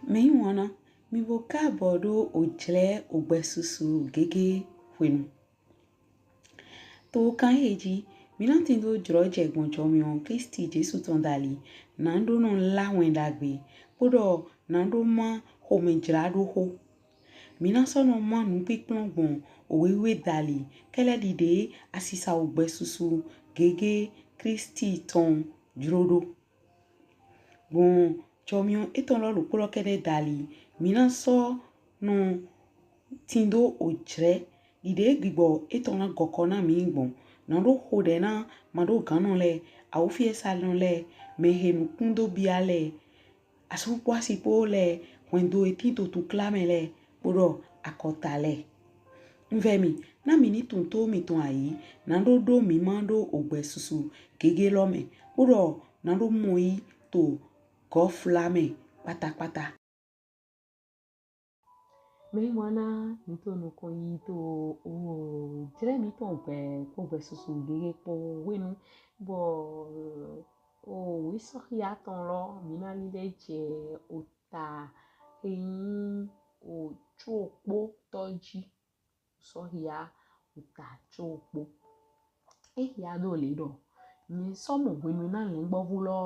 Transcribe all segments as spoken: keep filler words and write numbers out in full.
Mɛyiwanna, mì bo kaabɔ ɖo ojlɛ ogbɛsusu gege hwenu. To kan ehe ji, mí na tindo jlɔjɛ gbɔn jɔmiɔn Klisti Jesu tɔn dali, nado nɔ lá wɛn ɖagbe, kpoɖɔ nado má xomɛjlaɖoxo. Mí na sɔ nɔ má nupinplɔn gbɔn owe wiwe dali, kɛlɛ ɖiɖe asisa ogbɛsusu gege Klisti tɔn jlo ɖo. Gbɔn jɔmiɔn etɔn lɔ ɖokpo lɔ kɛɖɛ dali, mí na sɔ nɔ tindo ojlɛ ɖiɖe gbigbɔ etɔn na gɔkɔ na mí gbɔn, nado xoɖɛ na maɖoganɔ lɛ, awufiɛsanɔ lɛ, mɛhe nukun do bia lɛ, asu kpo asi kpo lɛ, hwɛndo he tin to tukla mɛ lɛ, kpoɖɔ akɔta lɛ. Un vɛ mì, na mì ni tunwun to mìtɔn ayi, nado ɖo mí ma ɖo ogbɛsusu gege lɔ mɛ, kpoɖɔ nado mɔ yi to gɔfla mɛ kpatakpata. Mɛyiwanna, mí to nukɔn yi to ojlɛ mítɔn ogbɛ kpo ogbɛsusu gege kpo hwenu, bɔ owe Osɔhia tɔn lɔ, mí na lilɛ jɛ ota he yin oco kpo tɔ ji. Osɔhia ota co kpo. E hia do le ɖɔ: Nyɛ sɔ mɔ hwenu na Lɛngbɔvu lɔ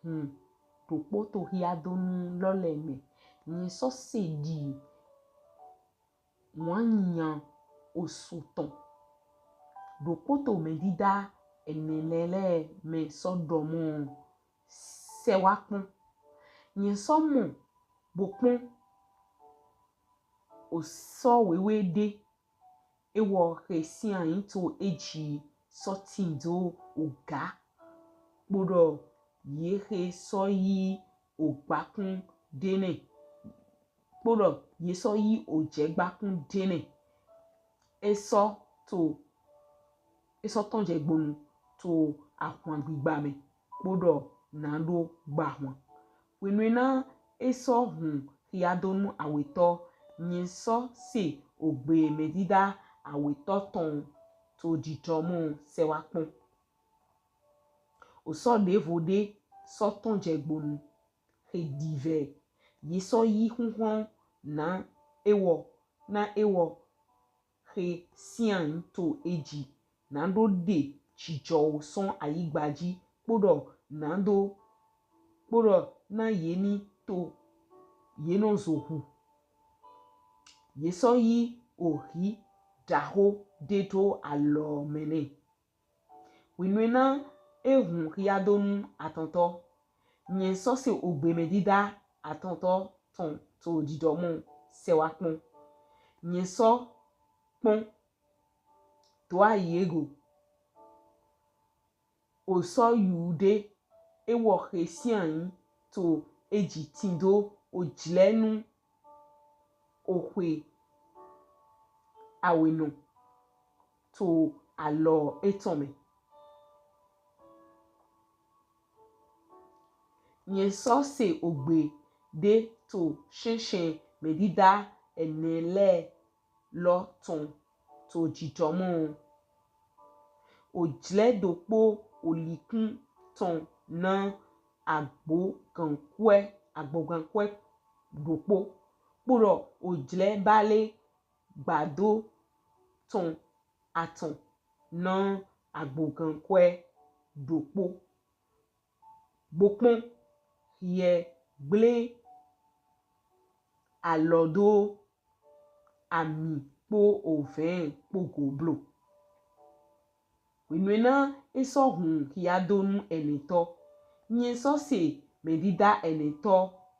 hun ɖokpo to hiadonu lɔ lɛ mɛ. Nyɛ sɔ se ɖi wanyinya osu tɔn. Ɖokpo to mɛdida ɛnɛ lɛ lɛ mɛ sɔ ɖɔ mɔ: Sɛ wa kpɔn. Nyɛ sɔ mɔ bo kpɔn, osɔ wewe ɖe, ewɔ he sinai to eji sɔ tindo oga, kpoɖɔ ye he sɔ yi ogbakun ɖe nɛ, kpoɖɔ ye sɔ yi ojɛgbakun ɖe nɛ. E sɔ to, e sɔ tɔn jɛ gbonu to ahwan gbigba mɛ, kpoɖɔ nado gba ahwan. Hwenu e na e sɔ hun hiadonu awetɔ, nyɛ sɔ se ogbe mɛdida awetɔ tɔn to ɖiɖɔ mɔ: Sɛ wa kpɔn. Osɔ ɖevo ɖe sɔ tɔn jɛ gbonu, he ɖi vɛ. Ye sɔ yi huhlɔn na ewɔ, na ewɔ he sinai to eji, nado ɖe jijɔho sɔn ayigba ji, kpoɖɔ nado, kpoɖɔ na ye ni to ye nɔ zo hu. Ye sɔ yi ohi ɖaxo ɖe do alɔ mɛ nɛ. Hwenu e na e hun hiadonu atɔntɔ, nyɛ sɔ se ogbe mɛdida atɔntɔ tɔn to ɖiɖɔ mɔ: Sɛ wa kpɔn. Nyɛ sɔ kpɔn, to ayi e go, osɔ yu ɖe, ewɔ he sinai to eji tindo ojlɛ nu oxwe awenɔ to alɔ etɔn mɛ. Nyɛ sɔ se ogbe ɖe to shɛnshɛn mɛdida ɛnɛ lɛ lɔ tɔn to ɖiɖɔ mɔ: Ojlɛ ɖokpo olikun tɔn na agbogankwɛ, agbogankwɛ ɖokpo, kpoɖɔ ojlɛ bale gbado tɔn atɔn na agbogankwɛ ɖokpo. Bo kpɔn, hiɛ gble alɔ do ami kpo ovɛn kpo go blo. Hwenu e na e sɔ hun hiadonu ɛnɛtɔ, nyɛ sɔ se mɛdida ɛnɛtɔ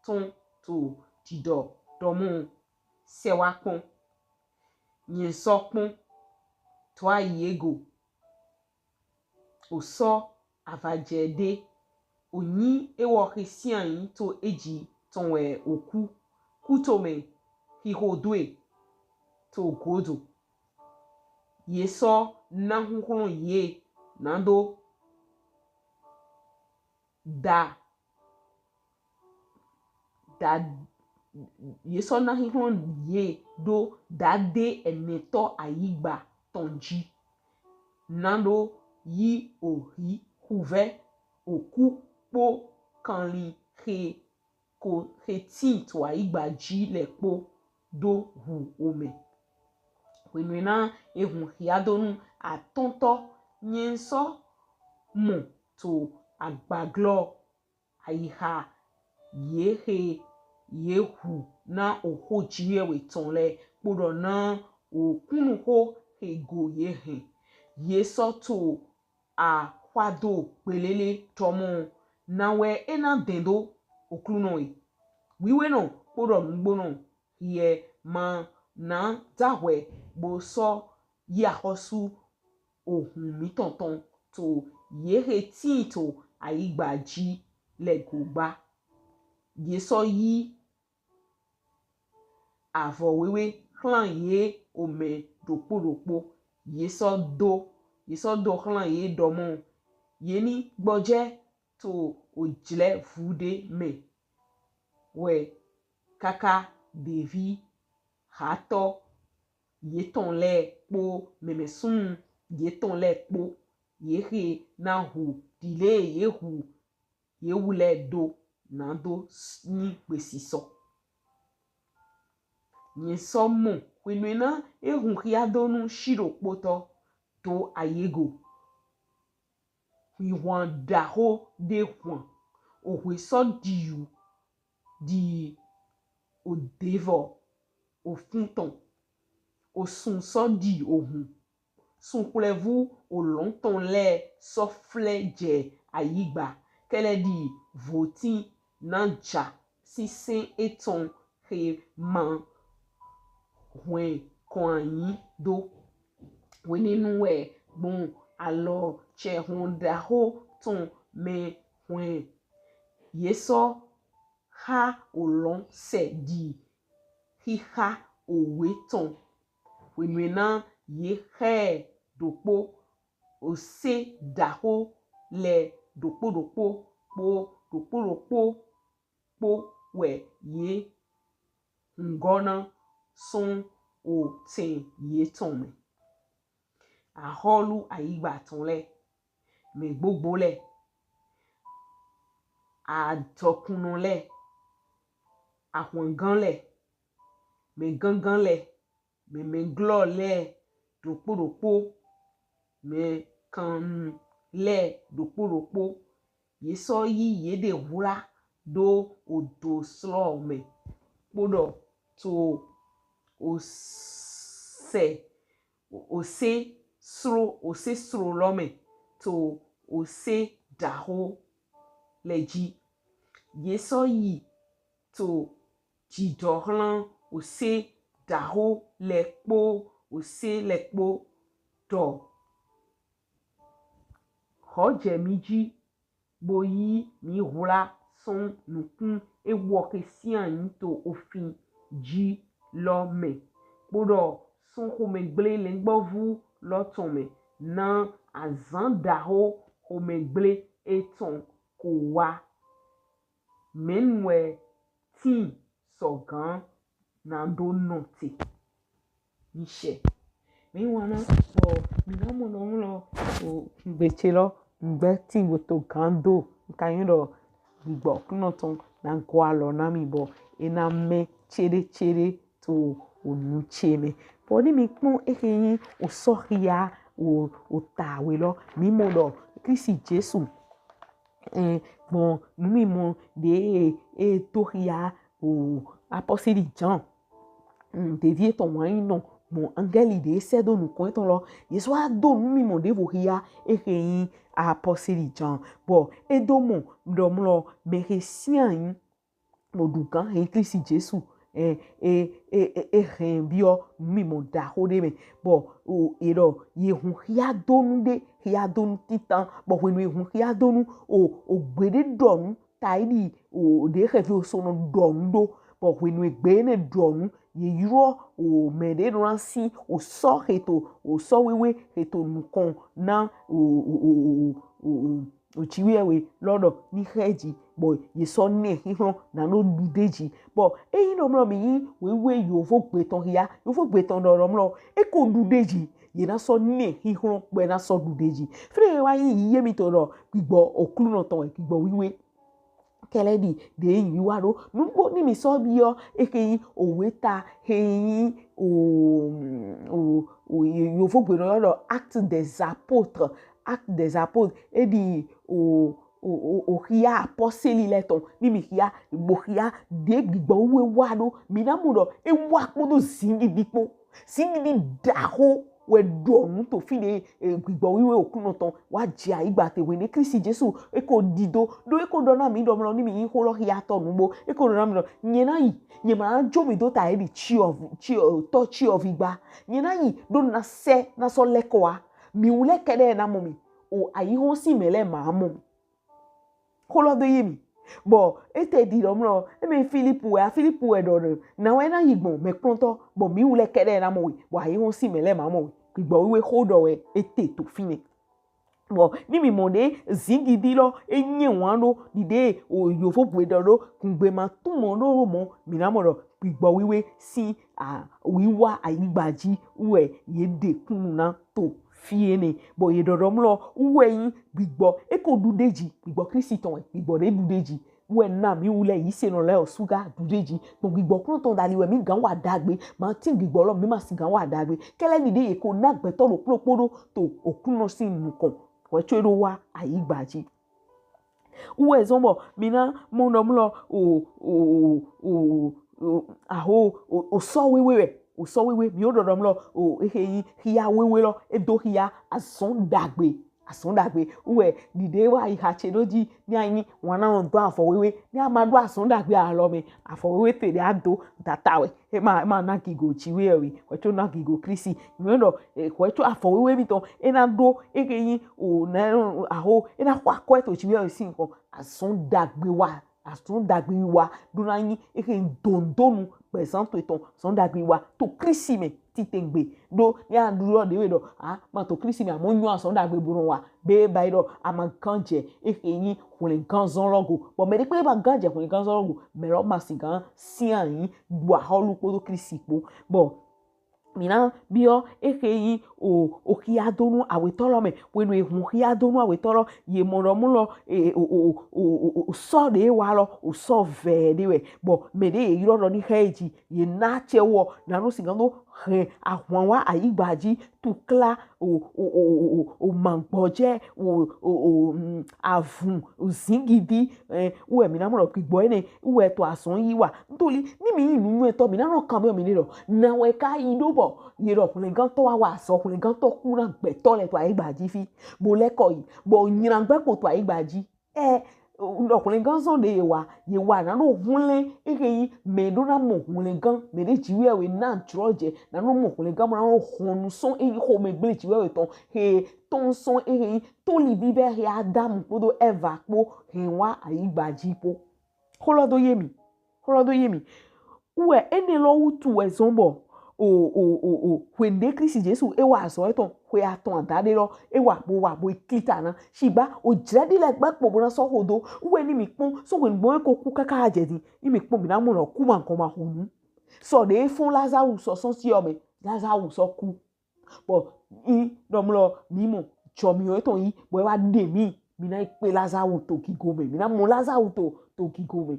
tɔn to ɖiɖɔ ɖɔ mɔ: Sɛ wa kpɔn. Nyɛ sɔ kpɔn, to ayi e go, osɔ avajɛ ɖe, onyi ewɔ he sinai to eji tɔn wɛ oku, kutomɛ xixo do e to godo. Ye sɔ na huhlɔn ye nado da, da, ye sɔ na huhlɔn ye do dade ɛnɛtɔ ayigba tɔn ji, nado yi ohi, huvɛ, oku kpo kanlin he ko xe tin to ayigba ji lɛ kpo do hu omɛ. Hwenu e na ehun xiadonu atɔntɔ nyɛ sɔ mɔ to agbaglɔ ayixa ye xe ye hu na oxo Jiwheyɛwhe tɔn lɛ kpoɖɔ na okunnuxo xe go ye hɛn. Ye sɔ to axwado gbelele ɖɔmɔ, na wɛ e na dɛn do Oklunɔ e. Wiwenɔ kpoɖɔ nugbonɔ hiɛ ma na dahwɛ bo sɔ yi axɔsu ohun mitɔn tɔn to ye xe tin to ayigba ji lɛ go gba. Ye sɔ yi avɔ wewe xlan ye omɛ ɖokpo ɖokpo. Ye sɔ do, ye sɔ do xlan ye ɖɔmɔ, ye ni gbɔjɛ to ojlɛ vuɖe mɛ wɛ kaka ɖevi hatɔ yetɔn lɛ kpo mɛmɛsunnu yetɔn lɛ kpo, ye xe na hu ɖile ye hu ye wu lɛ do nado nyi gbesisɔ. Nyɛ sɔ mɔ hwenu e na ehun xiadonu shiɖokpotɔ do ayi e go. Hwihwan ɖaxo ɖe hwan, ohwe sɔ ɖi yu ɖi odevɔ ofun tɔn, osun sɔ ɖi ohun. Sunxwlɛvu olɔn tɔn lɛ sɔ flɛ jɛ ayigba, kɛlɛ ɖi votin na ja sinsɛn etɔn xe ma hwɛn kɔn anyi do. Hwenɛnu wɛ gbɔn alɔ cɛhɔn ɖaxo tɔn mɛ hwɛn ye sɔ xa olɔn sɛ ɖi xixa owe tɔn. Hwenu e na ye xɛ ɖokpo ose ɖaxo lɛ ɖokpo ɖokpo kpo ɖokpo ɖokpo kpo wɛ ye hungɔ na sɔn otɛn yetɔn mɛ. Axɔlu ayigba tɔn lɛ, mɛ gbogbo lɛ, adɔkunnɔ lɛ, ahwangan lɛ, mɛ gangan lɛ, mɛ mɛglɔ lɛ ɖokpo ɖokpo, mɛ kannu lɛ ɖokpo ɖokpo, ye sɔ yi yeɖe hwla do odo slɔ mɛ kpoɖɔ to ose ose sro ose sro lɔ mɛ to ose ɖaxo lɛ ji. Ye sɔ yi to jijɔ xlan ose ɖaxo lɛ kpo ose lɛ kpo ɖɔ, xɔ jɛ mi ji bo yi mi hwla sɔn nukun ewɔ xe sinai to ofin ji lɔ mɛ, kpoɖɔ sɔn xomɛgble lɛngbɔvu lɔ tɔn mɛ na azan ɖaxo xomɛgble etɔn ko wa. Mɛnu wɛ tin sɔgan nado nɔte? Mi shɛ. Mi wana bɔ mi na mɔ nɔ mlɔ o gbe ce lɔ, ngbe tin bo to gan do. Nka nyi ɖɔ gbigbɔ kunɔ tɔn na gɔ alɔ na mi bɔ e na mɛ cede cede to onu ce mɛ. Bɔ ni mi kpɔn exe nyi osɔxia o ota we lɔ, mi mɔ ɖɔ Klisti Jesu eh, gbɔn numimɔ ɖe e to xia o apɔsili Jean. Mm, ɖevi etɔn wa nyi nɔ gbɔn angɛli ɖe sɛ do nukɔn etɔn lɔ. Yesu wa do numimɔ ɖe vo xia exe nyi apɔsili Jean. Bɔ e do mɔ ɖɔ mlɔ mɛ xe sinai mo ɖu gan hɛn Klisti Jesu e e e e hɛn biɔ numimɔ ɖaxo ɖe mɛ. Bɔ o e ɖɔ ye hun xiadonu ɖe, xiadonu titan. Bɔ hwenu ye hun xiadonu o o gbeɖe ɖɔnu taidi o ɖe xevi o so nɔ ɖɔnu ɖo. Bɔ hwenu egbe ne ɖɔnu ye yrɔ o mɛ ɖe ɖo na si o sɔ xeto o sɔ wewe xeto nukɔn na o o o o o o Jiwheyɛwhe lɔ ɖɔ ni xɛ ji bɔ ye sɔ nɛ xixlɔn na nɔ ɖu ɖe ji. Bɔ eyin ɖɔ mlɔ mi yin wewe yovo gbetɔn xia, yovo gbetɔn ɖɔ ɖɔ mlɔ e ko ɖu ɖe ji, ye na sɔ nɛ xixlɔn bɔ e na sɔ ɖu ɖe ji. Fine wa yin yiye mitɔn ɖɔ gbigbɔ oklunɔ tɔn wɛ gbigbɔ wiwe. Kɛlɛ ɖi ɖe yi wa ɖo. Nugbo ni mi sɔ biɔ, eke yi owe ta, he yi o o o yovogbe nɔ yɔ ɖɔ Actes des Apôtres, Actes des Apôtres, e ɖi o o o o xia apɔseli lɛ tɔn, ni mi xia bo xia ɖe gbigbɔ wiwe wa ɖo, mi na mɔ ɖɔ e wa kpodo zingidi kpo. Zingidi ɖaxo wɛ ɖɔ nu to fi ɖe gbigbɔ wiwe Oklunɔ tɔn wa jɛ ayigba te wɛ ne Kristi Jesu e ko ɖi do ɖo e ko ɖɔ na mi ɖɔ mlɔ ni mi yi xo lɔ xia tɔ nugbo e ko ɖɔ na mi ɖɔ nyɛ na yi, nyɛ ma na jo mi do ta e ɖi tɔ ciɔvi gba, nyɛ na yi ɖo na sɛ na sɔ lɛkɔ wa, mi wu lɛ kɛɖɛ na mɔ mi, o ayihɔn si mɛ lɛ ma mɔ mi. Xo lɔ do ye mi. Bɔ ete ɖi ɖɔ mlɔ, eme Filipu wɛ, a Filipu wɛ ɖɔ ɖe, na wɛ na yi gbɔn mɛ kplɔntɔ, bɔ mi wu lɛ kɛɖɛ na mɔ we, bɔ ayihɔn si mɛ lɛ ma mɔ we. Gbigbɔ wiwe xo ɖɔ wɛ ete to fi nɛ. Bɔ ni mi mɔ ɖe zingidi lɔ e nyɛ wan ɖo ɖiɖe o yovogbe ɖɔ ɖo kungbe ma tun mɔ ɖo mɔ, mi na mɔ ɖɔ gbigbɔ wiwe si a wiwa ayigba ji wɛ ye ɖe kunnu na to fi enɛ, bɔ ye ɖɔɖɔ mlɔ wɛ yin gbigbɔ e ko ɖu ɖe ji, gbigbɔ Kristi tɔn wɛ, gbigbɔ ɖe ɖu ɖe ji wɛ na mi wu lɛ yisenɔ lɛ o suga ɖu ɖe ji, gbɔn gbigbɔ Oklunɔ tɔn dali wɛ mi gan wa dagbe, ma tin gbigbɔ lɔ mi ma si gan wa dagbe, kɛlɛ ni ɖe ye ko na gbɛtɔ ɖokpo ɖokpo ɖo to Oklunɔ si nukɔn, wɛ co e ɖo wa ayigba ji. Wɛ zɔn bɔ mi na mɔ ɖɔ mlɔ o o o o o aho o o sɔ wiwe wɛ, o sɔ wiwe mi wo ɖɔɖɔ mlɔ o ehe yi xia wiwe lɔ e do xia azɔn ɖagbe, azɔn ɖagbe wɛ ɖiɖe wa yi xa ce ɖo ji ni a yin wana nɔ do avɔ wiwe ni a ma ɖo azɔn ɖagbe alɔ mɛ, avɔ wiwe te ɖe a do data wɛ. E ma e ma na gigo Jiwheyɛwhe, wɛ co na gigo Kristi. Nyɔ ɖɔ e wɛ co afɔ wewe mi tɔn e na ɖo e ke yin o na aho e na xɔ akɔ to Jiwheyɛwhe si nukɔn. Azɔn ɖagbe wa, azɔn ɖagbe wa ɖo na yin e ke yin dondonu gbɛzan to etɔn, azɔn ɖagbe wa to Kristi mɛ titengbe. Ɖo ni a ɖu lɔ ɖe we ɖɔ a ma to Kristi mɛ, amɔ nyɔ azɔn ɖagbe bo nɔ wa be ba yi ɖɔ a ma gan jɛ e ke yin hwlɛnganzɔn lɔ go. Bɔ mɛ ɖe kpe ba gan jɛ hwlɛnganzɔn lɔ go, mɛ lɔ ma si gan sia yin ɖu axɔlu kpodo Kristi kpo. Bɔ mi na biɔ e ke yin o o xiadonu awetɔ lɔ mɛ, hwenu e hun xiadonu awetɔ lɔ ye mɔ ɖɔ mlɔ e o o o o o sɔ ɖe wa lɔ o sɔ vɛ ɖe wɛ, bɔ mɛ ɖe ye ylɔ ɖɔ ni xɛ ji ye na cɛ wɔ na ɖo si gan do hɛn ahwan wa ayigba ji tukla o o o o o o magbɔjɛ o o o mm, avun o zingidi. Eh, wɛ mi na mɔ ɖɔ gbigbɔ enɛ wɛ to azɔn yi wa. Ntoli ni mi yin nunywɛtɔ mi na nɔ kan be mi ne ɖɔ na wɛ ka yi ɖo bɔ ye ɖɔ hwlɛngantɔ wa wa azɔn, hwlɛngantɔ ku na gbɛtɔ lɛ to ayigba ji fi bo lɛkɔ yi bɔ nylangbɛ kpo to ayigba ji. Ɛ ɖɔ hwlɛnganzɔn ɖe ye wa ye wa na ɖo hwlɛn e ke yin mɛ ɖo na mɔ hwlɛngan, mɛ ɖe Jiwheyɛwhe na jlɔ jɛ na ɖo mɔ hwlɛngan mɔ na ɖo hɔn nu sɔn e yin xomɛgble Jiwheyɛwhe tɔn he tɔn sɔn e ke yin toli bibɛ he Adamu kpodo Ɛva kpo hɛn wa ayigba ji kpo. Xo lɔ do ye mi, xo lɔ do ye mi. Wɛ enɛ lɔ wutu wɛ zɔn bɔ o o o o hwenu ɖe Kristi Jesu e wa azɔn etɔn xwe atɔn adaɖe lɔ e wa bo wa bo e klita na. Shigba o jlɛ ɖi lɛ gbɛ kpo bo na sɔ xo do. Wɛ ni mi kpɔn sɔ hwenu gbɔn e ko ku kaka jɛ din, ni mi kpɔn mi na mɔ ɖɔ ku ma gɔn ma xo nu. Sɔ ɖe e fɔn Lazaru sɔ sɔn si ɔ mɛ, Lazaru sɔ ku. Bɔ i ɖɔ mlɔ mi mɔ jɔmiɔ etɔn yi bɔ e wa ɖe mi, mi na yi kpe Lazaru to gigo mɛ, mi na mɔ Lazaru to to gigo mɛ.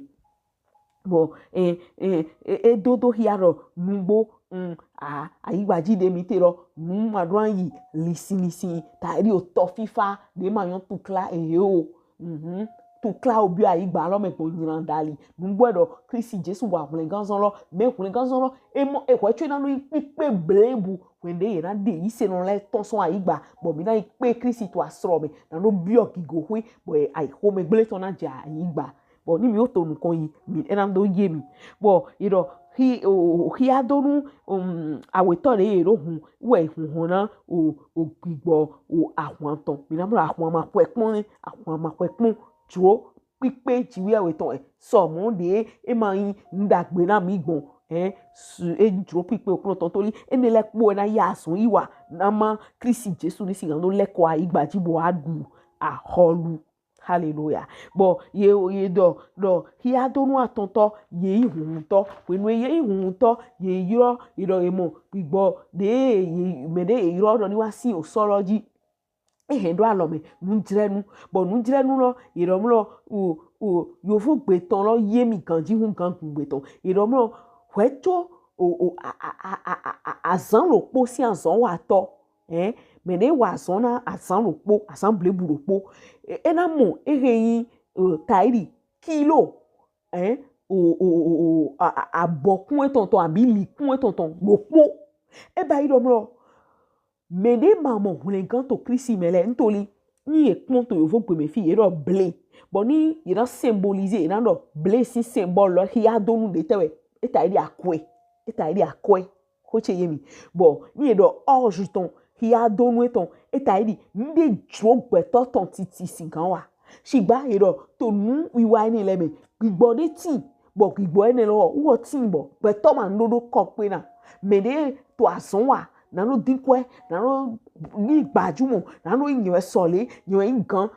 Bɔ e e e e do do xia ɖɔ nugbo mm a ayigba ji ɖe mi te lɔ nu ma ɖo na yi lisi lisi ta e ɖi o tɔ fifa ɖe ma nyɔ tukla ehe o. Mhm. Tukla o biɔ ayigba lɔ mɛ gbɔn nylan dali. Nugbo e ɖɔ Kristi Jesu wa hwlɛnganzɔn lɔ, mɛ hwlɛnganzɔn lɔ e mɔ e hwɛ co e na nɔ yi kpikpe blebu hwenu ɖe ye na ɖe yisenɔ lɛ tɔn sɔn ayigba bɔ mi na yi kpe Kristi to asrɔ mɛ na nɔ biɔ gigo xwe bɔ ayi xomɛgble tɔn na jɛ ayigba. Bɔ ni mi wo to nukɔn yi mi e na do ye mi. Bɔ ye ɖɔ xi o xiadonu um, awetɔ ɖe ye ɖo hun wɛ hun hɔn na o o gbigbɔ o ahwan tɔn. Mi na mlɔ ahwan ma xwɛ kpɔn ne, ahwan ma xwɛ kpɔn jlo kpikpe Jiwheyɛwhe tɔn ɛ sɔ mɔ ɖe e ma yin nu ɖagbe na mi gbɔn ɛ su e jlo kpikpe Oklunɔ tɔn toli enɛ lɛ kpo e na ya azɔn yi wa na ma Kristi Jesu ni si gan do lɛkɔ ayigba ji bo wa ɖu axɔlu. Haleluya. Bɔ ye ye ɖɔ ɖɔ xiadonu atɔntɔ ye yin huhuntɔ. Hwenu ye yin huhuntɔ ye ylɔ ye ɖɔ ye mɔ gbigbɔ ɖe ye mɛ ɖe ye ylɔ ɖɔ ni wa si o sɔ lɔ ji. Ehe ɖo alɔ mɛ, nudzrɛnu. Bɔ nudzrɛnu lɔ, yi ɖɔ mlɔ, o, o, yovo gbetɔn lɔ ye mi ganji hun gan gun gbetɔn. Yi ɖɔ mlɔ, hwɛ tso, o, o, a, a, azan ɖokpo sin azɔnwatɔ. Ɛn, mɛ ɖe wa azɔn na azan ɖokpo, azan blebu ɖokpo. E, e na mɔ, ehe yin, o, taidi, kilo, ɛn, o, o, o, o, a, a, abɔkun etɔn tɔn, abi likun etɔn tɔn, ɖokpo. E ba yi ɖɔ mlɔ, mɛ ɖe ma mɔ hwlɛngan to Klisti mɛ lɛ, ntoli, ni ye kpɔn to yovo gbe mɛ fi, ye ɖɔ ble. Bɔ ni ye na symboliser, ye na ɖɔ ble sin symbole lɔ, xia donu ɖe tɛ wɛ, e taidi akwɛ, e taidi akwɛ, xo ce ye mi. Bɔ ni ye ɖɔ orge tɔn, xia donu etɔn, e taidi, nuɖe jlo gbɛtɔ tɔn titi sin gan wa. Shigba ye ɖɔ to nu wiwa enɛ lɛ mɛ, gbigbɔ ɖe tin, bɔ gbigbɔ enɛ lɔ, wɔ tin bɔ gbɛtɔ ma nɔ ɖo kɔ kpe na. Mɛ ɖe to azɔn wa, na nɔ din kwɛ, na nɔ yin gbajumɔ, na nɔ yin nyɛ wɛ sɔle, nyɛ wɛ yin gan.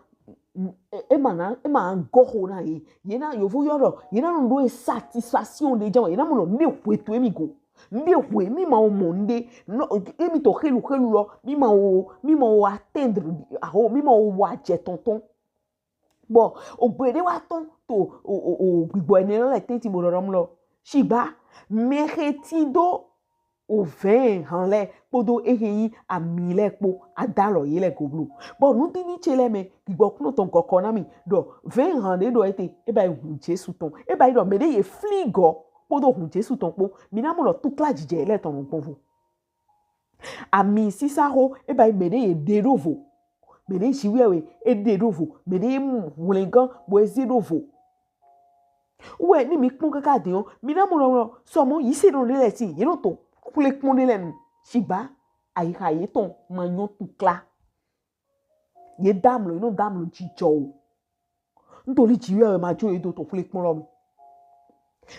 E, e ma na, e ma gɔ xo na ye. Ye na yovo yɔ ɖɔ, ye na nɔ ɖo e satisfaction ɖe jɛ, ye na mɔ nɔ, nuɖe hwe to emi go. Nuɖe hwe, mi ma wo mɔ nuɖe. Nɔ, emi to xelu xelu lɔ, mi ma wo, mi ma wo atteindre, aho, mi ma wo wa jɛ tɔntɔn. Bɔ ogbe ɖe wa tɔn to o, o, o, gbigbɔ enɛ lɔ lɛ tɛntin bo ɖɔɖɔm lɔ. Shigba mɛ xe tin do ovɛn han lɛ kpodo ehe yin ami lɛ kpo, a da alɔ ye lɛ go blo. Bɔ nudidi ce lɛ mɛ, gbigbɔ kunɔ tɔn gɔkɔ na mi ɖɔ vɛn han ɖe ɖɔ ete, e ba yi hun Jesu tɔn. E ba yi ɖɔ mɛ ɖe ye fli gɔ kpodo hun Jesu tɔn kpo. Mi na mɔ ɖɔ tuklajijɛ lɛ tɔn nɔ gbɔnvo. Ami sisa xo, e ba yi mɛ ɖe ye ɖe ɖo vo. Mɛ ɖe ji wɛ e ɖe ɖo vo. Mɛ ɖe hwlɛngan bo e ze ɖo vo. Wɛ ni mi kpɔn kaka din ɔ, mi na mɔ ɖɔ sɔmɔ yi se ɖɔ ɖe lɛ tin, ye nɔ to xwle kpɔn ɖe lɛ nu. Shigba ayiha yetɔn ma nyɔ tukla. Ye damlɔ, ye nɔ damlɔ jijɔ o. Ntoli ji wɛ ma jo ye do to xwle kpɔn lɔ mɛ.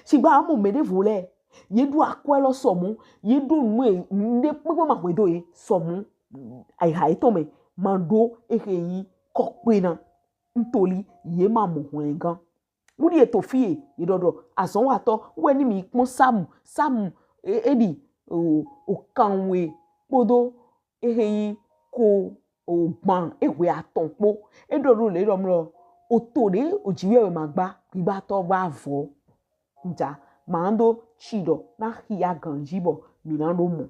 Shigba amɔ mɛ ɖevo lɛ, ye ɖo akwɛ lɔ sɔmɔ, ye ɖo nu e, nuɖe kpekpe ma hwe do ye sɔmɔ. Ayiha yetɔn mɛ ma ɖo ehe yin kɔkpe na. Ntoli ye ma mɔ hwlɛngan. Wudi eto fie, ye ɖɔɖɔ azɔnwatɔ wɛ ni mi kpɔn Samu, Samu e, e ɖi o, okanwe kpodo ehe yin ko ogban ehwe atɔn kpo. E ɖɔ ɖo le ɖɔ mlɔ, oto ɖe oji wɛ ma gba, gbigbatɔ ba vɔ. Nja ma ɖo ci ɖɔ na xia ganji bɔ mi na ɖo mɔ.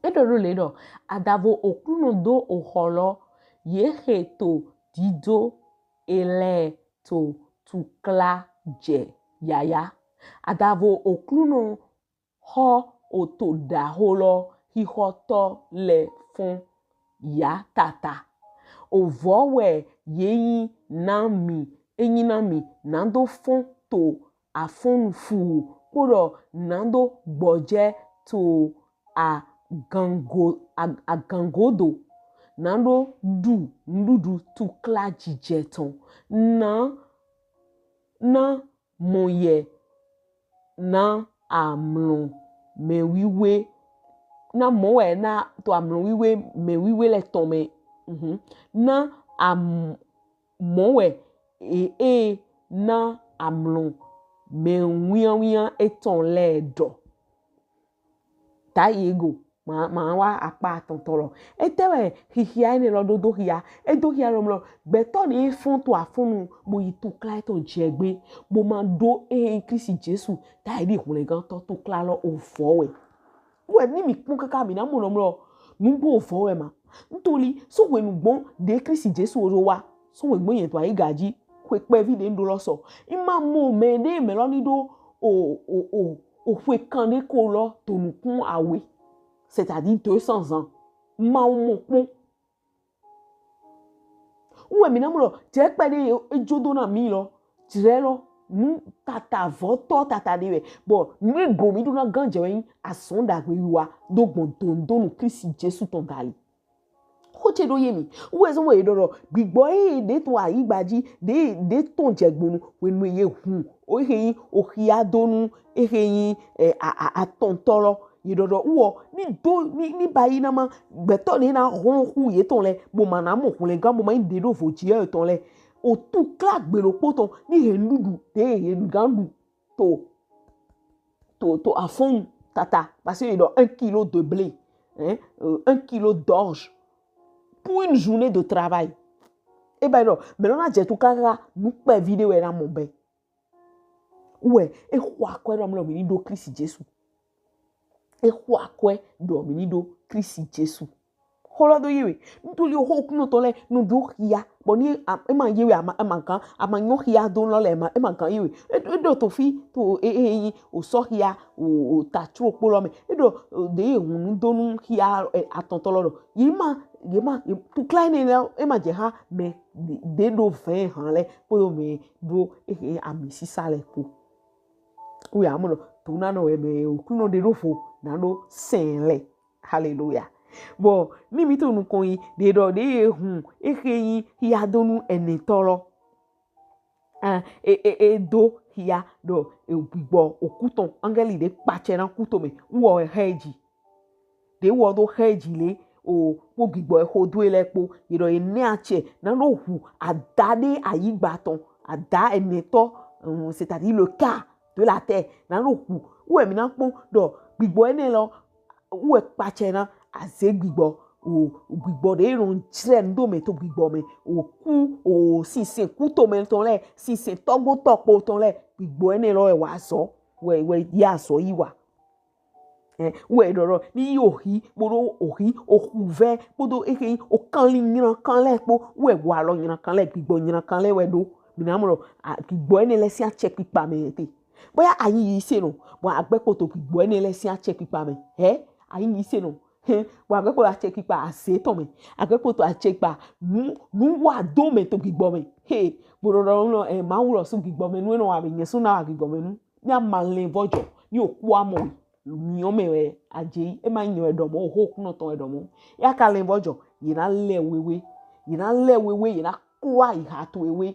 E ɖɔ ɖo le ɖɔ, adavo Oklunɔ do oxɔ lɔ, ye xe to dido e lɛ to tukla jɛ yaya. Adavo Oklunɔ xɔ oto ɖaxo lɔ xixɔtɔ lɛ fɔn ya tata. Ovɔ wɛ ye yin na mi, e yin na mi, na do fɔn to afɔnnu fuu, kpoɖɔ na do gbɔjɛ to agango, a, agangodo, na do ɖu nuɖuɖu tuklajijɛ tɔn, na, na mɔ yɛ na amlɔ mɛwiwe, na mɔ wɛ na to amlɔ wiwe mɛwiwe lɛ tɔn mɛ. Mhm. Na am-, mɔ wɛ e, e na amlɔ mɛwianwian etɔn lɛ ɖɔ. Ta ye go, ma, ma wa akpa atɔntɔ lɔ. Etɛ wɛ xixia enɛ lɔ ɖo do xia. E do xia lɔ mlɔ, gbɛtɔ ɖe fɔn to afɔnnu bo yi tukla etɔn jɛ gbe, bo ma ɖo ehe Klisti Jesu ta e ɖi hwlɛngantɔ tukla lɔ, ovɔ wɛ. Wɛ ni mi kpɔn kaka mi na mɔ nɔ mlɔ, nugbo ovɔ wɛ ma. Ntoli, so hwenu gbɔn ɖe Klisti Jesu ɖo wa, so hwenu gbɔn yɛn to ayiga ji, xwe kpɛvi ɖe n ɖo lɔ sɔ. I ma mɔ mɛ ɖe mɛ lɔ ni ɖo o, o, o, o xwe kan ɖe ko lɔ to nukun awe, c'est-à-dire deux cents ans. Mawu mɔ kpɔn. Wɛ mi na mɔ lɔ, jɛ kpɛ ɖe e jo do na mi lɔ, jrɛ lɔ, nu tata vɔtɔ tata ɖe wɛ. Bɔ nu go mi ɖo na gan jɛ wɛ yin azɔn ɖagbe wiwa do gbɔn dondonu Klisti Jesu tɔn gali. Xo ce ɖo ye mi. Wɛ zɔn wɛ ye ɖɔ ɖɔ gbigbɔ e ɖe to ayigba ji, ɖe, ɖe tɔn jɛ gbonu, hwenu ye hun o, ehe yin oxiadonu, ehe yin, ɛ, a, a, atɔntɔ lɔ. Ye ɖɔ ɖɔ wɔ ni do ni, ni ba yi na ma gbɛtɔ ɖe na hɔn xu yetɔn lɛ, bo ma na mɔ hwlɛngan, bo ma yin ɖe ɖo vo ji yetɔn lɛ. O tukla gbe ɖokpo tɔn ni he nuɖuɖu ɖe ye gan ɖu to, to, to afɔnnu tata, parce que ye ɖɔ un kilo de blé, hein, euh, un kilo d'orge. pour une journée de travail. E ba ɖɔ mɛ lɔ na jɛ to kaka nu kpɛvi ɖe wɛ na mɔ bɛ. Wɛ e xɔ akɔe ɖɔ mlɔ mi ni ɖo Kristi Jesu. E xɔ akɔe ɖɔ mi ni ɖo Kristi Jesu. Xolɔ do yi we. Ntuli oxo kunɔ tɔ lɛ nu do xia. Bɔ ni e ma yi we ama ama gan ama nyɔ xia do lɔ lɛ e ma e ma gan yi we. E ɖo to fi to e e yi o sɔ xia o o ta tro kpo lɔ mɛ. E ɖo de ye hun nu do nu xia atɔntɔ lɔ ɖɔ. Yi ma yi ma tukla ne lɛ e ma jɛ ha mɛ de ɖo vɛ hàn lɛ kpo yo mɛ ɖo e ami sisa lɛ kpo. Wo ya mɔ ɖɔ to na nɔ wɛ mɛ o kunɔ de ɖo fo na ɖo sɛn lɛ. Hallelujah. Bɔ ni mi to nukɔn yi de ɖɔ de ye hun exe yi yadonu enetɔ lɔ. Ah, e e e do ya ɖɔ e gbigbɔ okutɔn angeli de kpatsɛ na kuto mɛ wɔ he ji. De wɔ do he ji le o kpo gbigbɔ exo do lɛ kpo ye ɖɔ ye ne atsɛ na ɖo hu ada de ayigba tɔn ada enetɔ, c'est-à-dire le cas de la terre na ɖo hu wɛ mi na kpɔn ɖɔ gbigbɔ enɛ lɔ wɛ kpatsɛ na aze gbigbɔ o gbigbɔ ɖe nɔ jrɛ ŋdo mɛ to gbigbɔ mɛ o ku o sinsɛn kuto mɛ tɔn lɛ sinsɛn tɔgbo tɔkpo tɔn lɛ gbigbɔ enɛ lɔ wɛ wa zɔ wɛ wɛ ya zɔ yi wa. Ɛ wɛ ɖɔɖɔ ni yi ohi kpoɖo ohi ohuvɛ kpoɖo ehe yi okanli nyrankan lɛ kpo wɛ wa lɔ nyrankan lɛ gbigbɔ nyrankan lɛ wɛ ɖo mi na mɔ ɖɔ gbigbɔ enɛ lɛ si atsɛ kpikpa mɛ te. Bóyá ayi yi se nɔ bɔ agbɛ kpoto gbigbɔ enɛ lɛ si atsɛ kpikpa mɛ hɛ ayi yi se nɔ hɛ bɔ agbɛ kpoto atsɛ kpikpa ase tɔ mɛ agbɛ kpoto atsɛ kpikpa nu nu wa do mɛ to gbigbɔ mɛ he gbɔdɔdɔ nɔ ɛ mawu lɔ su gbigbɔ mɛ nu enɔ wa mi nyɛ su na wa gbigbɔ mɛ nu ni ama lɛ vɔjɔ ni oku amɔ yi miɔ mɛ wɛ adze yi ema nyɛ wɛ dɔmɔ oho kunɔ tɔn wɛ dɔmɔ ya ka lɛ vɔjɔ yi na lɛ wewe yi na lɛ wewe yi na klo ayi ha to wewe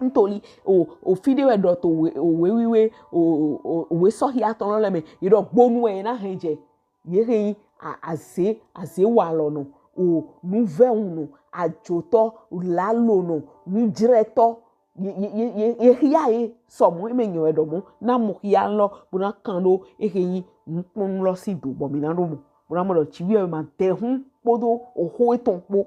ntoli o o fi ɖe wɛ ɖɔ to owe owe wiwe o o owe sɔhi atɔ lɔ lɛ mɛ yi ɖɔ gbonu wɛ yi na hɛn jɛ yi he yi a aze aze wa lɔ nɔ o nuvɛwu nɔ adzotɔ lalo nɔ nudzrɛtɔ ye ye ye ye ye hia ye sɔmɔ eme nyɔ wɛ ɖɔ mɔ na mɔ hia lɔ bo na kan ɖo ehe yi nukpɔnu lɔ si do bɔ mi na ɖo mɔ bo na mɔ ɖɔ tsi wiɛ ma de hun kpodo oho etɔn kpo.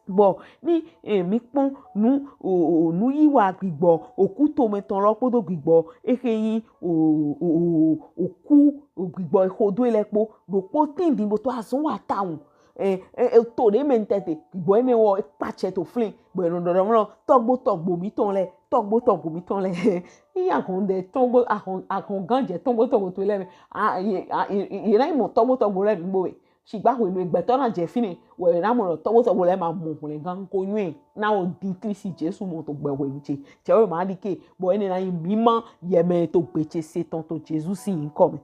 Bɔ ni eh, mi kpɔn nu o o nu yi wa gbigbɔ oku tome tɔn lɔ kpodo gbigbɔ ehe yi o o o oku gbigbɔ eho do lɛ kpo ɖokpo tin din bo to azɔn wa ta ŋu eh eh to ɖe mɛ ŋtɛte gbigbɔ ene wɔ ekpatsɛ to flin bɔ enɔ ɖɔɖɔ mlɔ tɔgbo tɔgbo mi tɔn lɛ tɔgbo tɔgbo mi tɔn lɛ iya hɔn de tɔgbo ahɔn ahɔn gan jɛ tɔgbo tɔgbo to lɛ mɛ a ye a ye ye na yi mɔ tɔgbo tɔgbo lɛ nugbo wɛ Shigba hwenu e gbɛtɔ na jɛ finɛ wɛ na mɔ ɖɔ tɔgbo tɔgbo lɛ ma mɔ hwlɛngan ko nyuie na wo di Klisti Jesu mɔ to gbɛ hwenu ce cɛ wo ma ɖi ke bɔ ene na yi mi ma yɛ mɛ to gbe ce se tɔn to Jesu si yin kɔ mɛ.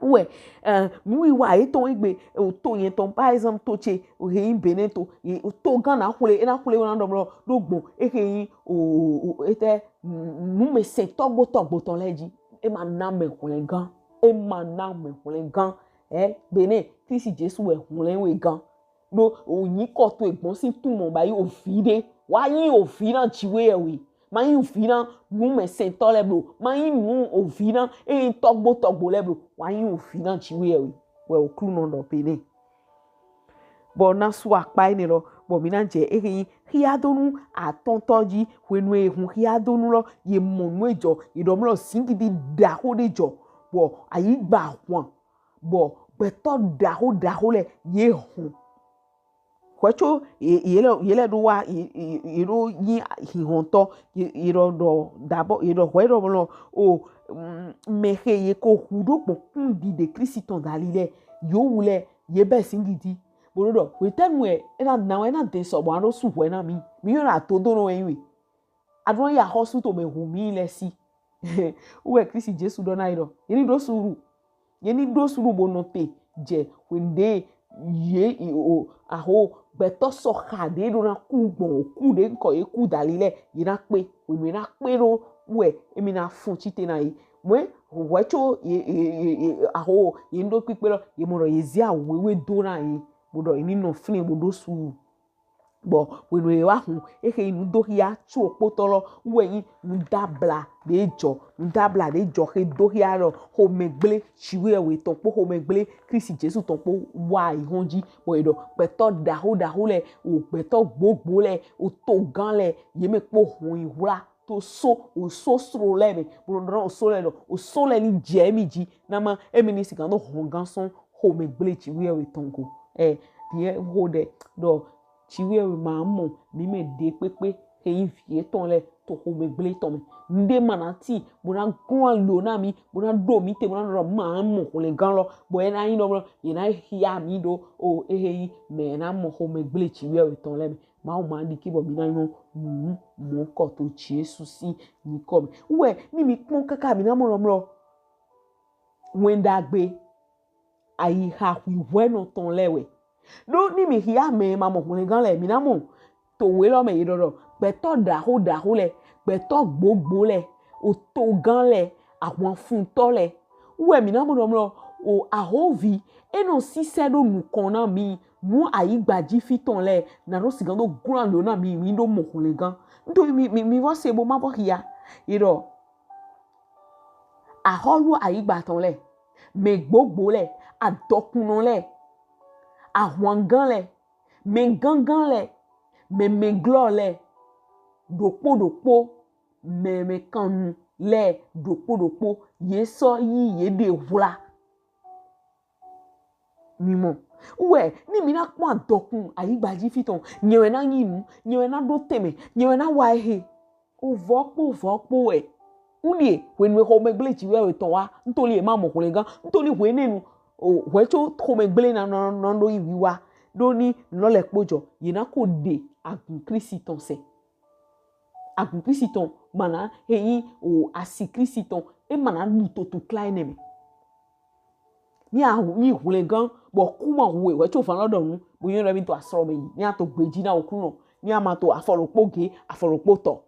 Wɛ eh, nu yi wa ye tɔn egbe o to yɛn tɔn par exemple to ce o he yin Benin to ye o to gan na hwle e na hwle wo na ɖɔ mlɔ ɖo gbɔn e he yin o o etɛ numɛsɛn tɔgbo tɔgbo tɔn lɛ ji e ma na mɛ hwlɛngan e ma na mɛ hwlɛngan Ɛ Benɛ, Klisti Jesu wɛ hwlɛn we gan. Ɖo o nyikɔ towe gbɔn sin tumɔ ba yi ovi ɖe. Wa yi ovi na Jiwheyɛwhe. Ma yi ovi na numɛsɛntɔ lɛ blo. Ma yi nu ovi na eyin tɔgbo tɔgbo lɛ blo. Wa yi ovi na Jiwheyɛwhe. Wɛ Oklunɔ ɖɔ Benɛ. Bɔ na su akpa enɛ lɔ, bɔ mi na jɛ ehe yin hiadonu atɔntɔ ji hwenu e hun hiadonu lɔ, ye mɔ nu e jɔ, ye ɖɔ mlɔ zingidi ɖaxo ɖe jɔ, bɔ ayigba hwan. Bɔ gbɛtɔ ɖaxo ɖaxo lɛ ye hɔn. Hwɛco ye ye lɛ ye lɛ ɖo wa ye ye ye ɖo nyi hihɔntɔ ye ye ɖɔ ɖɔ dabɔ ye ɖɔ hwɛ ɖɔ mlɔ o mm, mɛ xe ye ko hu ɖo gbɔn kun ɖiɖe Klisti tɔn dali lɛ yo wu lɛ ye bɛ zingidi bo ɖo ɖɔ hwetɛnu wɛ e na na wɛ e na de sɔ bɔ a ɖo su hwɛ na mi mi yɔn na to do nɔ wɛ nyi we. Aɖo ya xɔsu to mɛ hu mi lɛ si. Wɛ Klisti Jesu ɖɔ na yi ɖɔ ye ni ɖo suru ye ni ɖo suru bo nɔ te jɛ hwenu ɖe ye o axo gbɛtɔ sɔ xa ɖe ɖo na ku gbɔn oku ɖe ŋkɔ ye ku dali lɛ ye na kpe hwenu ye na kpe ɖo wɛ emi na fun tite na ye mɔɛ hwɛ co ye ye ye ye axo ye ŋɖo kpikpe lɔ ye mɔ ɖɔ ye zia wewe do na ye bo ɖɔ ye ni nɔ flin bo ɖo suru. Bɔ wenu ye wa hun ehe yi nudohia tso kpotɔ lɔ wɛ yi nudabla ɖe jɔ, nudabla ɖe jɔ he dohia lɔ homɛgble Jiwheyɛwhe tɔn kpo homɛgble Kristi Jesu tɔn kpo wa yi hɔn ji. Bɔ yi ɖɔ gbɛtɔ ɖaho ɖaho lɛ, o gbɛtɔ gbogbo lɛ, o togan lɛ, ye mɛ kpo hɔn yi hwla to so, o so sro lɛ mɛ, blo ɖɔ o so lɛ ɖɔ o so lɛ ni jɛ mi ji, na ma emi ni sigan do hɔn gan sɔn homɛgble Jiwheyɛwhe tɔn go. Ɛ, biɛ ho ɖe ɖɔ Jiwheyɛwhe ma mɔ mi mɛ ɖe kpekpe he yi vi etɔn lɛ to homɛgble tɔn mɛ. Nuɖe ma na ti bo na gɔn alo na mi, bo na ɖo mi te, bo na ɖɔ ma mɔ hwlɛngan lɔ, bɔ e na yi nɔ mlɔ, ye na hia mi ɖo o ehe yi mɛ na mɔ homɛgble Jiwheyɛwhe tɔn lɛ mɛ. Mawu ma ɖi ki bɔ mi na nyɔ nu mɔ kɔ to Jesu si nyikɔ mɛ. Wɛ ni mi kpɔn kaka mi na mɔ nɔ mlɔ. Wɛn ɖagbe ayiha hwihwɛnɔ tɔn lɛ wɛ. Ɖo ni mi hia mɛ ma mɔ hwlɛngan lɛ, mi na mɔ to we lɔ mɛ ye ɖɔ ɖɔ gbɛtɔ ɖaho ɖaho lɛ, gbɛtɔ gbogbo lɛ, otogan lɛ, ahwanfuntɔ lɛ. Wɛ mi na mɔ ɖɔ mlɔ o ahovi e nɔ sisɛ ɖo nukɔn na mi nu ayigba ji fi tɔn lɛ na ɖo sigan do glan lo na mi mi ɖo mɔ hwlɛngan. Ndo mi mi mi vɔ se bo ma vɔ hia. Ye ɖɔ ahɔlu ayigba tɔn lɛ, mɛ gbogbo lɛ, adɔkunnɔ lɛ, ahwangan lɛ, mɛ gangan lɛ, mɛ mɛglɔ lɛ, ɖokpo ɖokpo, mɛ mɛkannu lɛ, ɖokpo ɖokpo, ye sɔ yi ye ɖe hwla. Mi mɔ. Wɛ ni mi na kpɔn adɔkun ayigba ji fi tɔn, nyɛ wɛ na yi nu, nyɛ wɛ na ɖo tɛmɛ, nyɛ wɛ na wa ehe. O vɔ kpo vɔ kpo wɛ. Wundie hwenu e homɛgble Jiwheyɛwhe tɔn wa, ntoli e ma mɔ hwlɛngan, ntoli hwenɛnu o hwɛ tso homɛgble na nɔ nɔ ɖo yi wiwa ɖo ni nɔ lɛ kpo jɔ, ye na ko ɖe agun Kristi tɔn sɛ. Agun Kristi tɔn ma na he yi o asi Kristi tɔn e ma na ɖu to tukla enɛ mɛ. Ni a yi hwlɛngan bɔ ku ma hu e wɛ tso fan lɔ ɖɔ nu bo yɔn ɖɔ mi to asrɔ mɛ yi, ni a to gbeji na Oklunɔ, ni a ma to afɔ ɖokpo ge afɔ ɖokpo tɔ.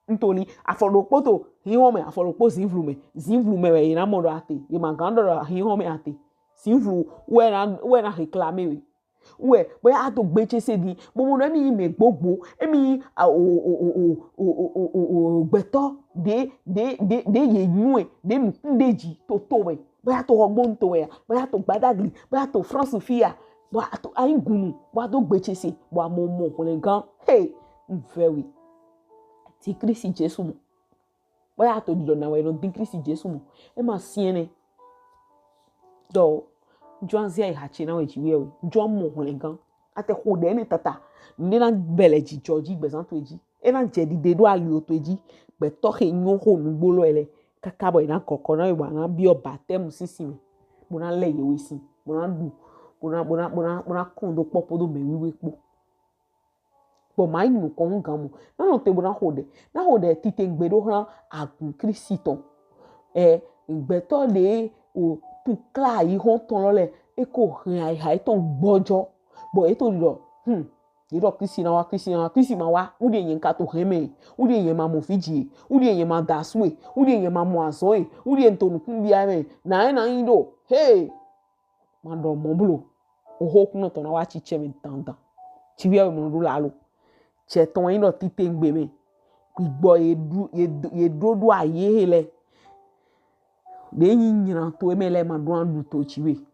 Ntoli afɔ ɖokpo to hinhɔn mɛ, afɔ ɖokpo zinvlu mɛ, zinvlu mɛ wɛ ye na mɔ ɖɔ ate, ye ma gan ɖɔ ɖɔ hinhɔn mɛ ate. Zinvlu wɛ na wɛ na réclamer we. Wɛ bɔ ya to gbe ce se di bo mo ɖɔ emi yi mɛ gbogbo, emi yi a o o o o o o o o gbɛtɔ ɖe ɖe ɖe ɖe ye nyuɛ ɖe nukun ɖe ji to to mɛ, bɔ ya to Xɔgbonu to wɛ ya, bɔ ya to Gbadagli, bɔ ya to France fi ya, bɔ ya to Ayigunu, bɔ ya to gbe ce se, bɔ a mɔ mɔ hwlɛngan. Hey, n vɛ we. Ti Kristi Jesu mɔ. Bɔ ya to ɖiɖɔ na wɛ nɔ din Kristi Jesu mɔ. E ma siɛn nɛ. Dɔ jɔn zia yi hatsi na wɛ Jiwheyɛwhe. Jɔn mɔ hwlɛngan. A te xo ɖe ne tata. Ne na bɛlɛ jijɔ ji gbɛzan to ji. E na jɛ ɖiɖe ɖo ali o to ji. Gbɛtɔ he nyɔ xo nugbo lɔ lɛ. Kaka bɔ e na kɔkɔ na wɛ bɔ a na biɔ baptême sisi mɛ. Bo na lɛ yewe si. Bo na ɖu. Bo na bo na bo na bo na kɔn do kpɔ kpodo mɛ wiwe kpo. Bɔ ma yi nukɔn ŋu gan mɔ. Na nɔ te bo na xo ɖe. Na xo ɖe titengbe ɖo hlan agun Kristi tɔn. Ɛ, gbɛtɔ ɖe o tukla yi hɔn tɔn lɔ lɛ, e ko hɛn ayiha etɔn gbɔjɔ. Bɔ e to ɖɔ, hmm, ye ɖɔ Kristi na wa, Kristi na wa, Kristi ma wa. Wundie nyɛ n ka to hɛn mɛ. Wundie nyɛ ma mɔ fiji. Wundie nyɛ ma da su e. Wundie nyɛ ma mɔ azɔn e. Wundie n to nukun bia mɛ. Na e na yi ɖo. Hey! Ma ɖɔ mɔ blo. Oho kunɔ tɔn na wa ci cɛ mɛ dandan. Ci bia mɔ ɖo la lo. Cɛ tɔn yi nɔ titengbe mɛ. Gbigbɔ ye ɖu ye ɖu ye ɖo ɖo aye he lɛ. Ɖe yi nyina to emɛ lɛ ma ɖo an ɖu to ci we.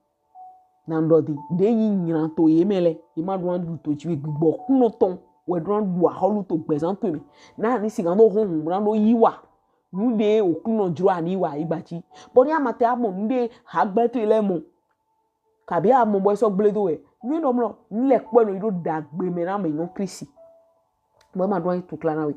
Na ɖɔ di. Ɖe yi nyina to ye mɛ lɛ. Ye ma ɖo an ɖu to ci we. Gbigbɔ kunɔ tɔn wɛ ɖo an ɖu ahɔlu to gbɛzan to mɛ. Na ni sigan do hɔn hɔn na ɖo yi wa. Nuɖe Oklunɔ jlo ani wa yi gbaji. Bɔ ni a ma te a mɔ nuɖe hagbɛ to lɛ mɔ. Kabi a mɔ bɔ e sɔ gble do wɛ. Nyuie ɖɔ mlɔ, n lɛ kpɔɛ nɔ yi ɖo dagbe mɛ na mɛ nyɔ Kristi. Bɔ e ma ɖo anyi tukla na we.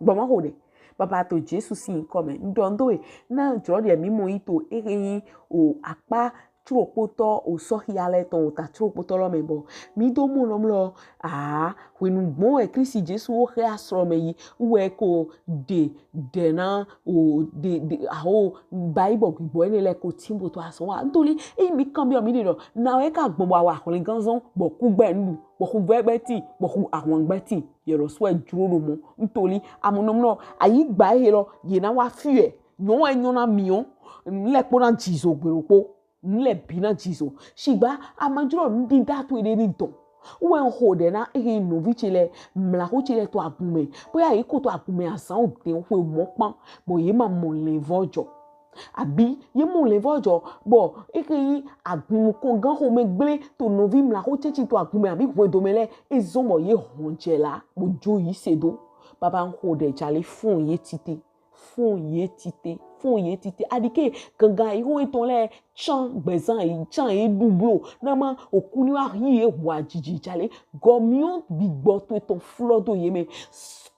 Gbɔ ma xo ɖe. Baba to Jesu sin nyikɔ mɛ. N ɖɔ n do we. Na jlo ɖe mi mɔ yi to ehe yi o akpa tsoɖokpotɔ o sɔhia lɛ tɔn o ta tsoɖokpotɔ lɔ mɛ bɔ. Mi do mɔ nɔ mlɔ. Aa, hwenu gbɔn wɛ Kristi Jesu wo xe asrɔ mɛ yi. Wɛ ko ɖe ɖe na o ɖe ɖe aho ba yi bɔ gbigbɔ ene lɛ ko ti bo to asɔ wa. Ntoli eyi mi kan bi o mi ɖe ɖɔ. Na wɛ ka gbɔn bɔ awa hwlɛngan zɔn bɔ ku gbɛ nu bɔ ku vɛ gbɛ ti bɔ ku ahwan gbɛ ti. Yɛ lɔ sɔ jlo ɖo mɔ. Ntoli amɔ nɔ mlɔ ayi gba ehe lɔ ye na wa fi wɛ. Nyɔ wɛ nyɔ na mi o. N lɛ kpo na jizo gbe ɖokpo. N lɛ bi na jizo. Shigba a ma jlo nu dida to ede ni dɔn. Wɛ n xo ɖɛ na ehe nɔvi ce lɛ, mlaxo ce lɛ to agun mɛ, boya ye ko to agun mɛ azan o den xwe mɔ kpan, bɔ ye ma mɔ lɛnvɔjɔ. Abi ye mɔ lɛnvɔjɔ, bɔ ehe yi agun kɔngan xomɛ gble to nɔvi mlaxo ce ci to agun mɛ abi hwɛdomɛ lɛ, e zɔn bɔ ye hɔn jɛ la, bo jo yi se do. Baba n xo ɖɛ jale fun ye tite. Fun ye tite, fun ye tite. Aɖike gangan yi ho etɔn lɛ can gbɛzan yi can ye ɖu blo. Na ma oku ni wa hi ye hwa jiji jale. Gɔmiɔ gbigbɔ to etɔn flɔ do ye mɛ.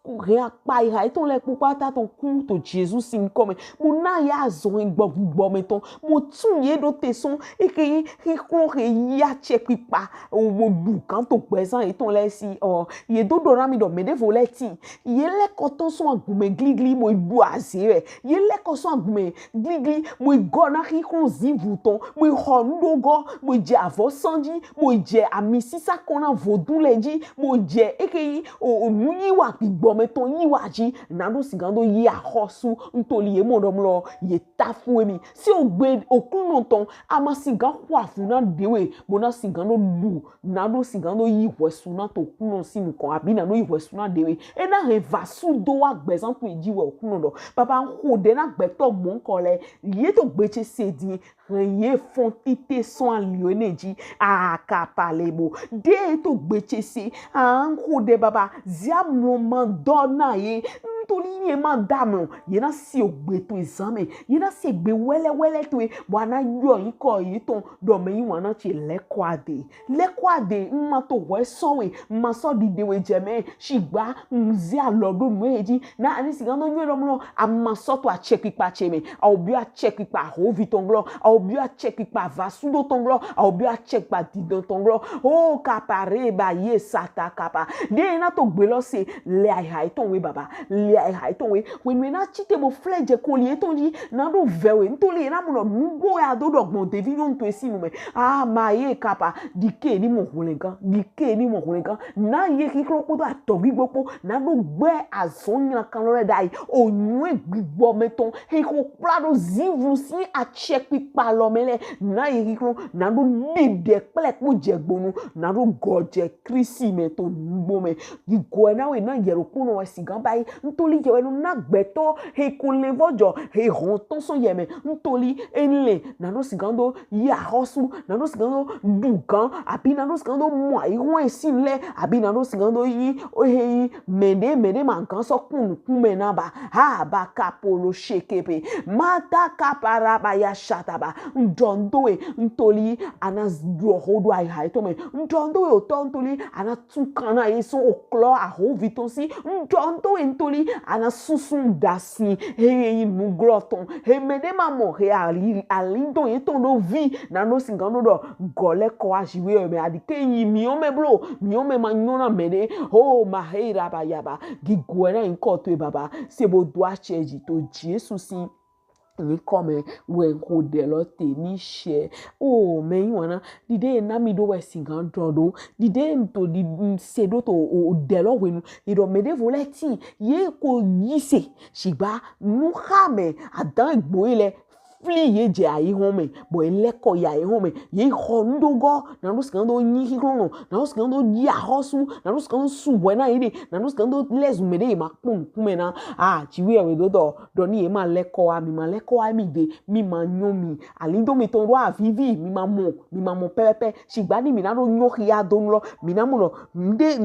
Hɛn akpa yi ha etɔn lɛ kpokpo ata tɔn ku to Jesu sin kɔ mɛ. Mo na ya zɔn gbɔ gbigbɔ mɛ tɔn. Mo tun ye ɖo te sɔn. Eke yi xixlɔ he ya cɛ kpikpa. O mo ɖu gan to gbɛzan etɔn lɛ si. Ɔ, ye do ɖɔ na mi ɖɔ mɛ ɖevo lɛ ti. Ye lɛ kɔtɔn sɔn agun mɛ gligli mo ɖu aze wɛ. Ye lɛ kɔ sɔn agun mɛ gligli mo gɔ na xixlɔ zivu tɔn mo xɔ nuɖogɔ mo jɛ avɔ sanji mo jɛ ami sisa kɔn na vodun lɛ ji mo jɛ eke yi o o nu yi wa gbigbɔ mɛ tɔn yi wa ji na ɖo sigan ɖo yi axɔsu ntoli ye mɔ ɖɔ mlɔ ye tafu emi si o gbe okunɔ tɔn ama sigan xɔ avu na ɖewe mo na sigan ɖo ɖu na ɖo sigan ɖo yi hwɛsu na to kunɔ si nukɔn abi na ɖo yi hwɛsu na ɖewe. E na hɛn va su do wa gbɛzan to eji wɛ okunɔ ɖɔ. Baba n xo ɖɛ na gbɛtɔ mɔnkɔ lɛ. Ye to gbe ce se din. Hɛn ye fɔn tite sɔn ali o ene ji. Akapa le bo. De ye to gbe ce se. A n xo ɖɛ baba. Zia mlɔ ma dɔ na ye. Ntoli ye ma da mlɔ. Ye na si o gbe to ezan mɛ. Ye na si egbe wɛlɛ wɛlɛ to ye. Bɔ a na yɔ yi kɔ ye tɔn. Ɖɔ mɛ yi wana ce lɛ kɔ ade. Lɛkɔ ade, n ma to hwɛ sɔ we, n ma sɔ ɖiɖe we jɛ mɛ, shigba n ze alɔ ɖo nu he ji, na ani sigan nɔ nyɔ ɖɔ mlɔ, a ma sɔ to acɛkpikpa ce mɛ, a o biɔ acɛkpikpa hovi tɔn glɔ, a o biɔ acɛkpikpa vasudo tɔn glɔ, a o biɔ acɛkpikpa didɔn tɔn glɔ. O kapa re ba ye sata kapa. De na to gbe lɔ se, le ayiha etɔn we baba, le ayiha etɔn we, wenu na ci te bo flɛ jɛ koli etɔn ji, na ɖo vɛ we, ntoli na mlɔ nugbo ya do ɖɔ gbɔn devi nyɔnu to esi nu mɛ. A ma ye kapa, ɖike ni mɔ hwlɛngan, ɖike ni mɔ hwlɛngan. Na ye xixlɔ kpodo atɔgbi gbogbo, na ɖo gbɛ azɔn nyla kan lɔ lɛ ɖai. O nyuɛ gbigbɔ mɛ tɔn, he xo kpla ɖo zivu si acɛkpikpa lɔ mɛ lɛ. Na ye xixlɔ, na ɖo ɖiɖɛ kple kpo jɛ gbonu, na ɖo gɔ jɛ Kristi mɛ to nugbo mɛ. Gigɔ na we na yɛ ɖo kponɔ wɛ sigan ba yi. Ntoli yɛ wɛ nu na gbɛtɔ, he ko lɛnvɔjɔ, he hɔn tɔn sɔn yɛ mɛ. Ntoli enlɛ, na ɖo sigan ɖo yi axɔsu, na ɖo sigan ɖo ɖu gan, abi na ɖo sigan ɖo mɔ ayi hɔn esi lɛ, abi na ɖo sigan ɖo yi, o he yi, mɛ ɖe, mɛ ɖe ma gan sɔ kun nukun mɛ na ba, ha ba kapolo shekepe, mata kapara ba ya shata ba, n ɖɔ n do we, ntoli, a na ɖɔ ho ɖo ayiha etɔn mɛ, n ɖɔ n do we otɔ ntoli, a na tun kan na ye sɔn oklɔ ahovi tɔn si, n ɖɔ n do we ntoli, a na sunsun ɖasi, he ye yi nuglɔ tɔn, he mɛ ɖe ma mɔ, he ali, ali dɔn ye tɔn ɖo vi, na ɖo sigan ɖo ɖɔ, gɔ lɛ kɔ azi we mɛ, aɖike yi miɔ mɛ blo, miɔ mɛ ma nyɔ na mɛ ɖe, ho ma he yi ra ba ya ba, gigɔ na yi kɔ to e baba, se bo do acɛ ji to Jesu si. Nyikɔ mɛ wɛ n xo ɖɛ lɔ te ni shɛ. O mɛ yi wana. Ɖiɖe na mi ɖo wɛ sigan ɖɔ ɖo. Ɖiɖe n to ɖi n se ɖo to o ɖɛ lɔ hwenu. Yi ɖɔ mɛ ɖevo lɛ ti. Ye ko yi se. Shigba nu xa mɛ adan egbo yi lɛ. Fli ye jɛ ayi hɔn mɛ. Bɔ ye lɛ kɔ yi ayi hɔn mɛ. Ye xɔ nu ɖo gɔ. Na ɖo sigan ɖo nyi xixlɔ nɔ. Na ɖo sigan ɖo yi axɔsu. Na ɖo sigan ɖo su wɛ na yi ɖe. Na ɖo sigan ɖo lɛ zu mɛ ɖe ye ma kpɔn nukun mɛ na. A ci wi ewe do dɔ. Ɖɔ ni ye ma lɛ kɔ wa, mi ma lɛ kɔ wa mi de, mi ma nyɔ mi. Alindo mi tɔn ɖo avivi, mi ma mɔ, mi ma mɔ pɛpɛpɛ. Shigba ni mi na ɖo nyɔ xia do nu lɔ, mi na mɔ nɔ, nde,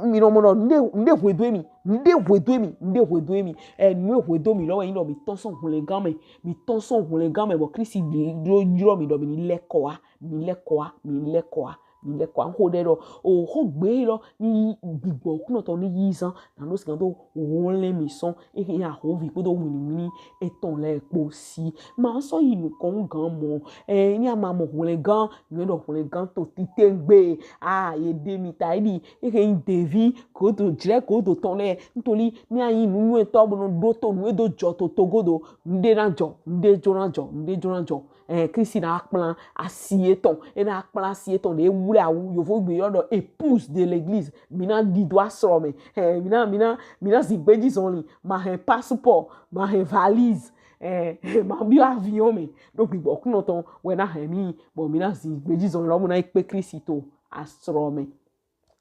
mi nɔ mɔ nɔ, nde, nde hwe do mi, nde hwe do mi, nde hwe do mi. Ɛ, nu hwe do mi lɔ wɛ nyi ɖɔ mi tɔn sɔn hwlɛngan mɛ, mi tɔn sɔn hwlɛngan mɛ bɔ Kristi ɖo yrɔ mi ɖɔ mi ni lɛ kɔ wa, mi lɛ kɔ wa, mi lɛ kɔ wa. Mi lɛ kɔ anxo ɖe ɖɔ o xo gbe lɔ ni gbigbɔ kunɔ tɔ ni yi zan na ɖo sigan do hwlɛn mi sɔn ehe ya ho vi kpodo wini wini etɔn lɛ kpo si. Ma sɔ yi nukɔn gan mɔ. E ni a ma mɔ hwlɛngan, nyɔ ɖɔ hwlɛngan to tite gbe. A ye de mi ta edi ehe nyi devi godo jrɛ godo tɔn lɛ ntoli ni a yi nu nyuɛ tɔ bo nɔ ɖo to nu edo jɔ to togodo. Nde na jɔ, nde jo na jɔ, nde jo na jɔ. Eh, Kristi na kplan asi etɔn. E na kplan asi etɔn ɖe wle awu. Yovo gbe yɔ ɖɔ épouse de l'église. Mi na ɖi do asrɔ mɛ. Eh, mi na, mi na, mi na zi gbeji zɔnli. Ma hɛn passeport, ma hɛn valise. Eh, ma biɔ avion mɛ. Ɖo gbigbɔ kunɔ tɔn wɛ na hɛn mi. Bɔ mi na zi gbeji zɔnli lɔ mo na yi kpe Kristi to asrɔ mɛ.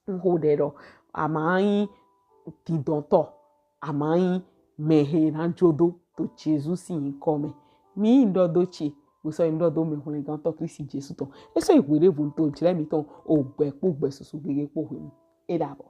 N xo ɖɛ ɖɔ a ma nyi dindɔntɔ, a ma nyi mɛ he na jo do to Jesu sin yinkɔ mɛ. Mi nyi nuɖɔdo ce, bo sɔ nyi nuɖɔdo mɛhwlɛngantɔ Klisti Jesu tɔn. E sɔ yi hweɖevonu to jlɛ mitɔn ogbɛ kpo gbɛsusu gege kpo hwenu. E ɖabɔ.